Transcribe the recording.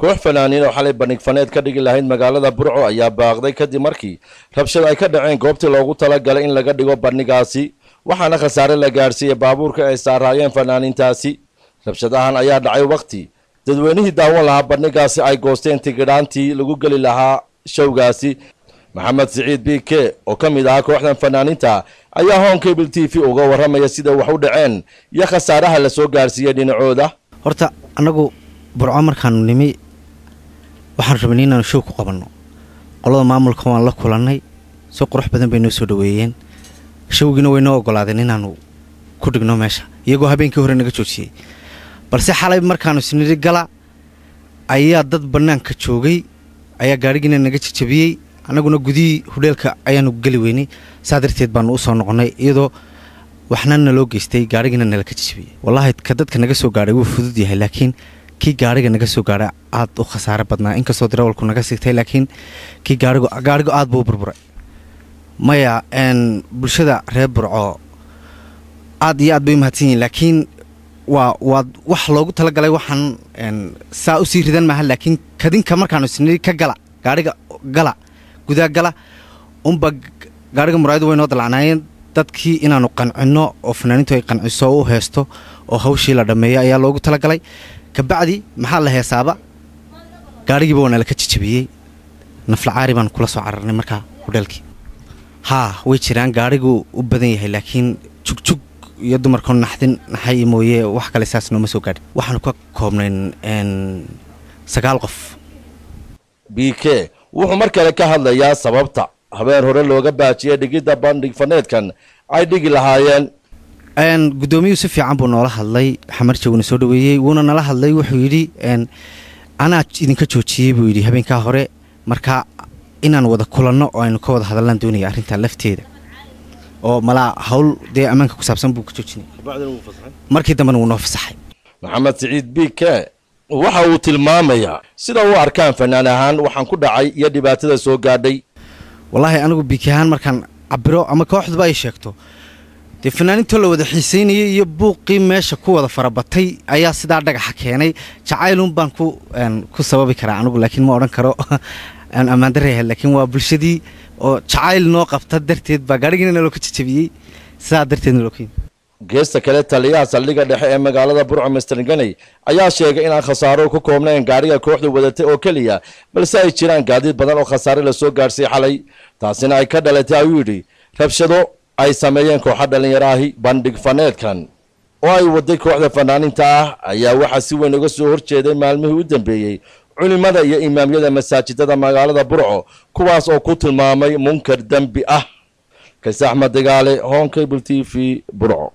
Koox fanaaniin oo xalay bandhig faneed ka dhigi lahayd magaalada Burco ayaa baaqday kadib markii rabshad ay ka dhaceen goobtii loogu talagalay in laga dhigo bandhigaasi, waxaana khasaare la gaadhsiiyey baabuurka ay saaraayeen fanaaniintaasi. Rabshadahan ayaa dhacay waqti dadweynihii daawan lahaa bandhigaasi ay goosteen tigidhaantii lagu geli lahaa showgaasi. Maxamed Siciid B K oo ka mid ahaa kooxdan fanaaniinta ayaa Horn Cable TV uga warramaya sida wax u dhaceen iyo khasaaraha la soo gaarsiiyey dhinacooda. Horta annagu Burco markaanu nimi waxaan rabnay inaanu show ku qabanno. Qolada maamulka waan la kulannay, si qurux badan bay noo soo dhaweeyeen, showgiina way noo ogolaadeen inaanu ku dhigno meesha, iyagoo habeenkii hore naga joojiyey. Balse xalay markaanu isnidhi gala ayaa dad bannaanka joogay ayaa gaadhigiina naga jajabiyey, annaguna gudihii hudheelka ayaanu geli weynay. Saa darteed baanu u soo noqonnay iyadoo waxna naloo geystay, gaadhigiina nala ka jajabiyey. Wallaahi ka dadka naga soo gaadhay wuu fudud yahay, laakiin kii gaadhiga naga soo gaadhay aad u khasaare badnaa. Inkastoo darawalku naga sigtay, laakiin kii gaadhigu aad buu u burburay. Maya, bulshada reer Burco aad iyo aad bay u mahadsan yihin, laakiin waa wax loogu talagalay waxaan saa usii ridan maaha. Laakiin kadinka markaanu isnii ka gala gaadhiga, gala gudaa gala unba gaadhiga muraayadu way noo dalacnaayeen. Dadkii inaanu qancinno oo fanaaniintu ay qanciso oo u heesto oo hawshii la dhammeeyo ayaa loogu talagalay. Kabacdi maxaa la heesaaba gaadhigiiba waa nala ka jajabiyey. Naflacaari baan kula soo cararnay markaa hudheelkii. Haa, way jiraan, gaadhigu u badan yahay, laakiin jugjug iyo dumarkoo naxdin naxay mooye wax kale saas nooma soo gaadhin. Waxaanu ka koobnayn 9 qof. B K wuxuu mar kale ka hadlayaa sababta habeen hore looga baajiyey dhigidda bandhig faneedkan ay dhigi lahaayeen. Guddoomiyuhu si fiican buu noola hadlay, Xamarja wuuna soo dhaweeyey, wuuna nala hadlay. Wuxuu yidhi anaa idinka joojiyey buu yidhi habeenkaa hore, marka inaan wada kulanno oo aynu ka wada hadallaan doonaya arrintaa lafteeda, oo malaa hawl dee ammaanka ku saabsan buu ka joojinay. Markii dambena wuu noo fasaxay. Maxamed Siciid B K waxa uu tilmaamayaa sida u arkaan fanaan ahaan waxaan ku dhacay iyo dhibaatada soo gaadhay. Wallaahi anigu BK ahaan markaan cabiro ama kooxduba ay sheegto, dee fanaaniintoo la wada xiisaynayay iyo buuqii meesha ku wada farabatay ayaa sidaa dhagaxa keenay. Jacaylun baan ku sababi karaa anigu, laakiin ma odhan karo ammaan darray ahayd, laakiin waa bulshadii oo jacayl noo qabta darteed baa gaadhigiina naloo ka jajabiyey, sidaa darteed naloo ka yimi. Geesta kale, taliyaha saldhigga dhexe ee magaalada Burco Mister Ganey ayaa sheegay inaan khasaaro ku koobnayn gaadhiga kooxdu wadatay oo keliya, balse ay jiraan gaadiid badan oo khasaare lasoo gaadhsiiyey xalay, taasina ay ka dhalatay ayuu yidhi rabshado ay sameeyeen kooxa dhallinyaro ahi. Bandhig faneedkan oo ay waday kooxda fanaaninta ah ayaa waxaa si weyn uga soo horjeeday maalmihii u dambeeyey culimada iyo imaamyada masaajidada magaalada Burco, kuwaas oo ku tilmaamay munkar dembi ah. Kayse Axmed Dagaale, Horn Cable TV, Burco.